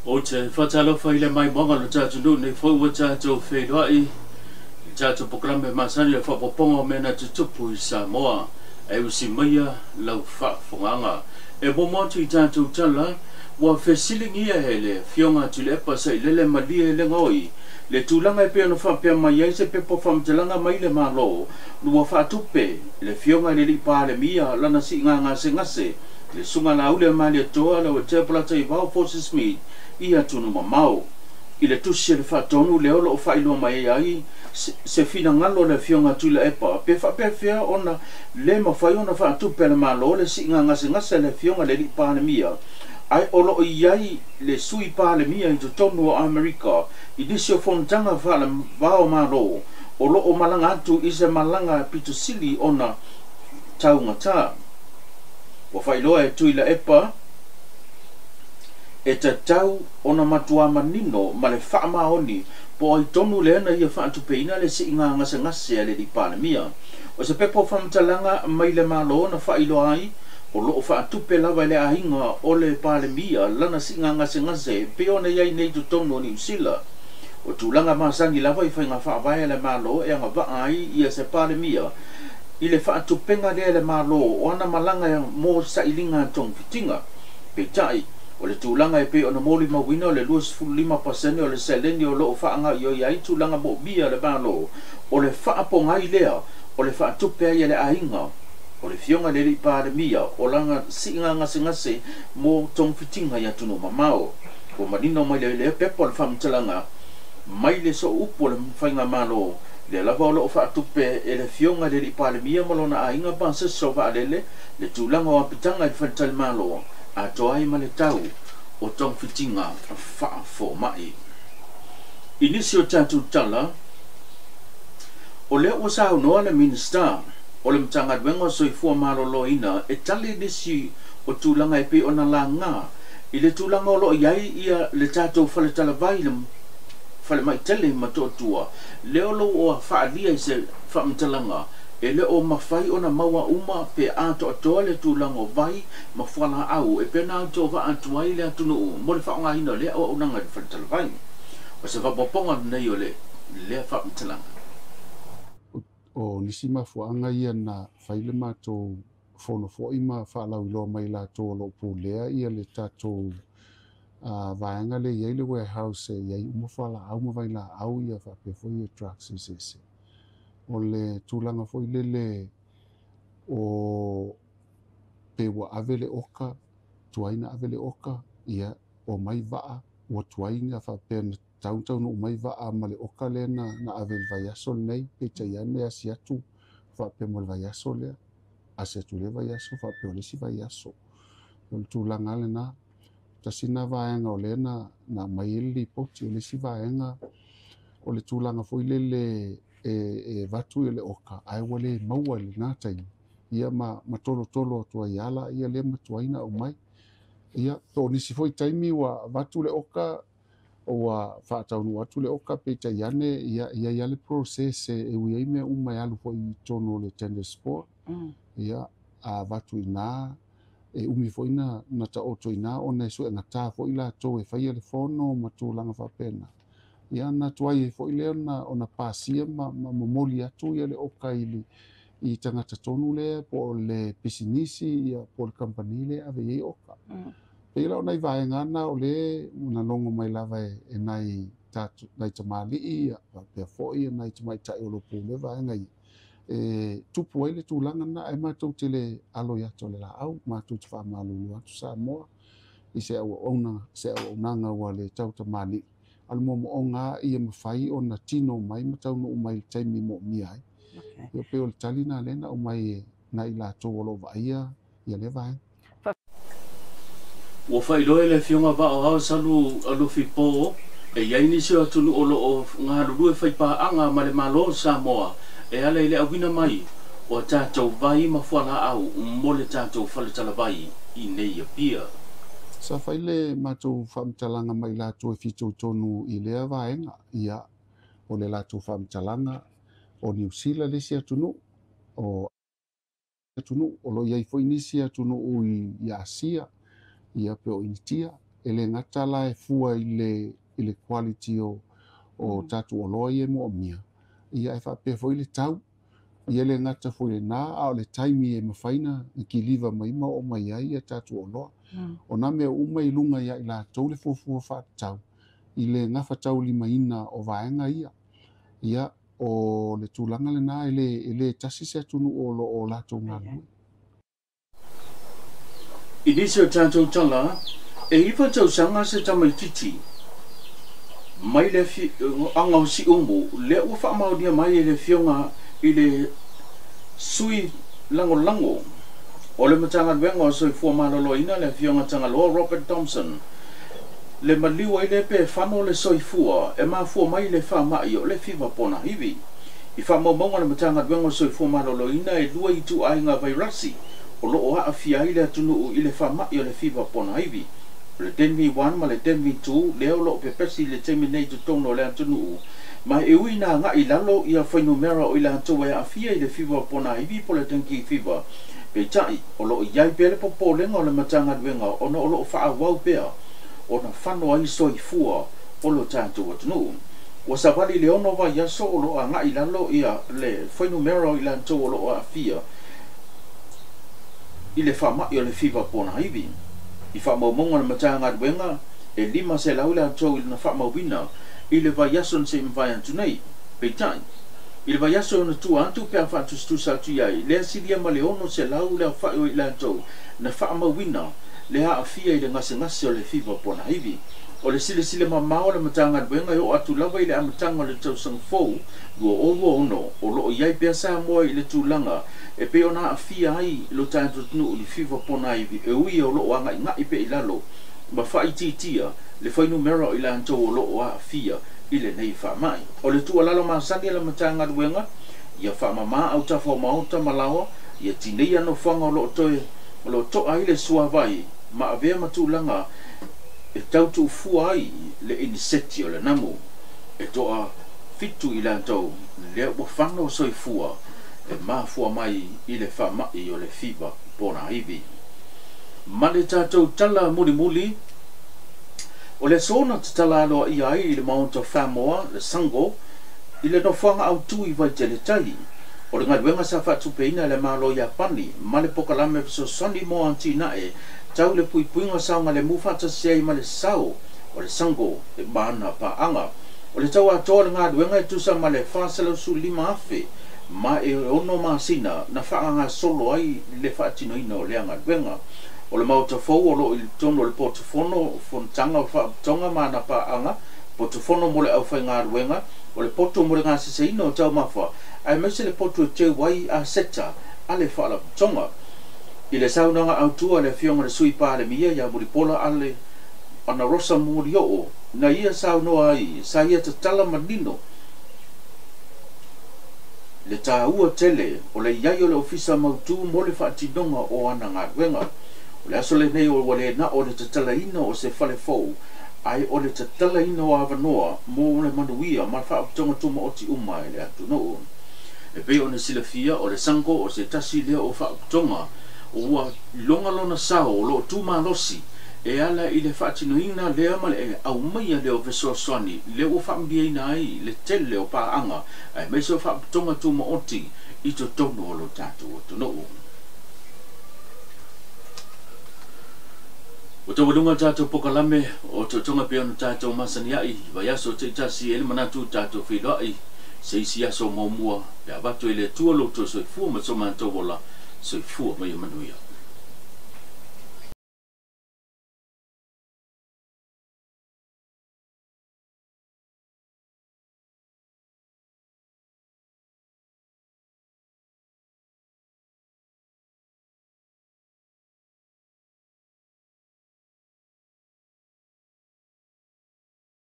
Ou te faatalofa i le maimoaga o le tatou nuu nei foi ua tatou feiloai i le tatou polokalame masani o le faaopoopoga o mea na tutupu i Samoa. Ae usi maia lau faafofogaaga. E muamua atu i tatou tala, ua fesiligia e le Afioga a Tuilaepa Sailele Malie Legaoi le tulaga e pei ona faapea mai ai se pepa faamatalaga mai le Malo ua faatupe e le Afioga i le Alii Palemia lana siiga gasegase le Susuga Laauli a Malietoa Leuatea Polataivao Fosi Smith i atunuu mamao. I le tusi a le Faatonu lea o lo o faailoa mai ai se finagalo o le Afioga a Tuilaepa pe faapefea ona le mafai ona faatupe e le Malo le siiga gasegase a le Afioga i le Alii Palemia ae o lo o i ai le Sui Palemia i totonu o Amerika i nisi o fonotaga faalevao Malo o lo o malaga atu i se malaga pito sili ona taugata. Ua faailoa e Tuilaepa e tatau ona matua manino ma le faamaoni po o ai tonu lea na ia faatupeina le siiga gasegase a le Alii Palemia. O se pepa o faamatalaga mai le Malo na faailoa ai o lo o faatupe lava e le aiga o le Palemia lana siiga gasegase e pei ona i ai nei i totonu o Niu Sila. O tulaga masani lava i faiga faavae a le Malo e agavaa ai ia se Palemia i le faatupega lea e le Malo o ana malaga mo sailiga togafitiga. Peitai, o le tulaga e pei ona molimauina o le 25% o le seleni o lo o faagaoioi ai tulaga moomia a le Malo, o le faapogai lea o le faatupe ai e le aiga o le Afioga i le Alii Palemia o lana siiga gasegase mo togafitiga i atunuu mamao. Ua manino mai le lea pepa o le faamatalaga mai le sooupu o le Faigamalo, lea lava o lo o faatupe e le Afioga i le Alii Palemia ma lona aiga pasese o vaalele le tulaga o apitaga i le faletalimalo atoa ai ma le tau o togafitiga faafomai. I nisi o tatou tala, o lea ua saunoa le Minisita o le Matagaluega o Soifua Maloloina e tali nisi o tulaga e pei ona laga i le tulaga o lo o i ai ia le tatou faletalavai le falemai tele i Motootua, lea o lo o faaalia i se faamatalaga e le o mafai ona maua uma pe atoatoa le tulaga o vai ma fualaau e pei ona autovaa atu ai le atunuu mo le faaaogaina o lea auaunaga i le faletalavai. O se faaopoopoga lenei o le lea faamatalaga. O nisi mafuaaga ia na fai le matou fono foi ma faalauiloa mai latou o lo o pulea ia le tatou vaega lea e i ai le warehouse e i ai uma fualaau ma vailaau ia faapea foi ia drugs eseese. O le tulaga foi lele o pe ua ave le oka, tuai na ave le oka, ia omai vaa, ua tuai na faapea na taunuu mai vaa ma le oka lea na ave i le vaiaso lenei, peitai ane asi atu faapea mo le vaiaso lea, asi atu le vaiaso faapea o le isi vaiaso. O le tulaga lena, tasi na vaega o lea na aumai ai le lipoti. O le isi vaega o le tulaga foi lele e avatu i le oka ae ua le maua i lena taimi, ia ma tolotolo atu ai ala ia lea matuai na aumai. Ia po o nisi foi taimi ua avatu le oka, ua faataunuu atu le oka, peitai ane ia i ai le process e ui ai mea uma e alu foi i totonu o le tenders board. Ia a avatu i ina, e umi foi na taoto i ina ona e suegata foi latou e faia le fono ma tulaga faapena. Ia na tuai ai foi lea ona pasia ma momoli atu ia le oka i tagata tonu lea po o le pisinisi ia po o le kamupani lea e ave i ai oka. Pei la o nai vaega na o le na logo mai lava e nai tamalii ia faapea foi nai tamaitai o lo o pulea vaega ia. E tupu ai le tulaga na ae matou te le alo i ata o le laau, matou te faamalulu atu Samoa i se auaunaga ua le tau tamalii. A le moomooga ia mafai ona tino mai ma taunuu mai i le taimi moomia ai. Ia pei o le tali na lea na aumai nai latou o lo o vaaia ia lea vaega. Ua faailoa e le Afioga Vaaoao Salu Alofipo e i ai nisi o atunuu o lo o galulue faipaaga ma le Malo o Samoa e ala i le auina mai o tatou vai ma fualaau mo le tatou faletalavai i nei Apia. Sa fai le matou faamatalaga mai latou e fitoitonu i lea vaega, ia o le latou faamatalaga o Niu Sila le isi atunuu, o atunuu o lo o i ai foi nisi atunuu i Asia, ia pe o Initia, E le gata la e fua i le quality o tatou oloa ia e moomia, ia e faapea foi le tau. Ia le gata foi lena, a o le taimi e mafai na kiliva mai ma oo mai ai ia tatou oloa. O nā mea uma i luga ia i latou le fuafua faatatau i le gafataulimaina o vaega ia. Ia, o le tulaga lena e le tasi se atunuu o lo o latou galulue. I nisi o tatou tala, e 9 tausaga se tamaitiiti mai le aga o Siumu, lea ua faamaonia mai e le afioga i le sui lagolago o le Matagaluega o Soifua Maloloina, le afioga Tagaloa Robert Thompson, le maliu ai le pe fano le soifua e mafua mai le faamai o le fiva ponahivi. I faamaumauga le Matagaluega o Soifua Maloloina e 2 ituaiga vairasi o loo aafia ai le atunuu i le faamai o le fiva ponahivi. O le DENV1 ma le DENV2 lea o loo pepesi i le taimi nei totonu o le atunuu, ma e ui na agai lalo ia fuainumera o i latou e aafia i le fiva ponahivi po le dengue fever. Peitai, o loo iai pea le popolega o le Matagaluega ona o loo faaauau pea ona fano ai soifua o lo tatou atunuu. Ua savali le 6 vaiaso o loo agai lalo ia le fuainumera o i latou o loo aafia i le faamai o le fiva ponahivi. I faamaumauga le Matagaluega e 500 latou i lona faamauina i le vaiaso na se i mavae atu nei. Peitai, i le vaiaso ona tua atu pe a faatusatusa atu i ai, lea silia ma le 600 le aofai o i latou na faamauina le aafia i le gasegase o le fiva ponahivi. O le silasila mamao o le Matagaluega e oo atu lava i le amataga o le tausaga fou 2026 o loo iai pea Samoa i le tulaga e pei ona aafia ai lo tatou atunuu i le fiva ponahivi, e ui o loo agaigai pea i lalo ma faaitiitia le fuainumera o i latou o loo aafia i lenei faamai. O le tuualalo masani a le Matagaluega ia faamamā autafa o maota ma laoa, ia tineia nofoaga o loo toe o loo toa ai le suavai ma avea ma tulaga e tautuufua ai le iniseti o le namu. E toa 7 i latou lea ua fano soifua e mafua mai i le faamai o le fiva ponahivi. Ma le tatou tala mulimuli, o le aso na tatala aloaia ai i le Maota o Samoa le Sango i le nofoaga autū i Vaitele-tai. O le galuega sa faatupeina e le Malo Iapani ma le pokalame fesoasoani mo atinae tau le puipuiga saogalemu faatasi ai ma le sao o le Sango e ma ana paaga. O le tau atoa le galuega e tusa ma le 415,000 ma e 6 masina na faagasolo ai le faatinoina o lea galuega. O le maota fou o loo i totonu o le potofono fonotaga o faaputoga ma ana paaga, potofono mo le aufaigaluega, o le poto mo le gaseseina o taumafa, aemaise le poto e teu ai aseta a le faalapotoga. I le saunoaga autua le afioga le Sui Palemia ia Mulipola ale ana Rosa Molioo, na ia saunoa ai sa ia tatala manino le tāua tele o le iai o le ofisa mautū mo le faatinoga o ana galuega. O le aso lenei o ua le na o le tatalaina o se fale fou, ae o le tatalaina o avanoa mo le manuia ma le faaputoga tumaoti uma e le atunuu. E pei ona silafia o le Sango o se tasi lea o faaputoga ua iloga lona sao o loo tumalosi e ala i le faatinoina lea ma le aumaia lea o fesoasoani lea ua faamaliaina ai le tele o paaga aemaise o faaputoga tumaoti i totonu o lo tatou atunuu. Ua taualuga tatou pokalame o totoga pei ona tatou masani ai vaiaso taitasi e le manatu tatou feiloai se isi aso muamua pe avatu e le Atua lo outou soifua ma so matou ola. Soifua ma ia manuia.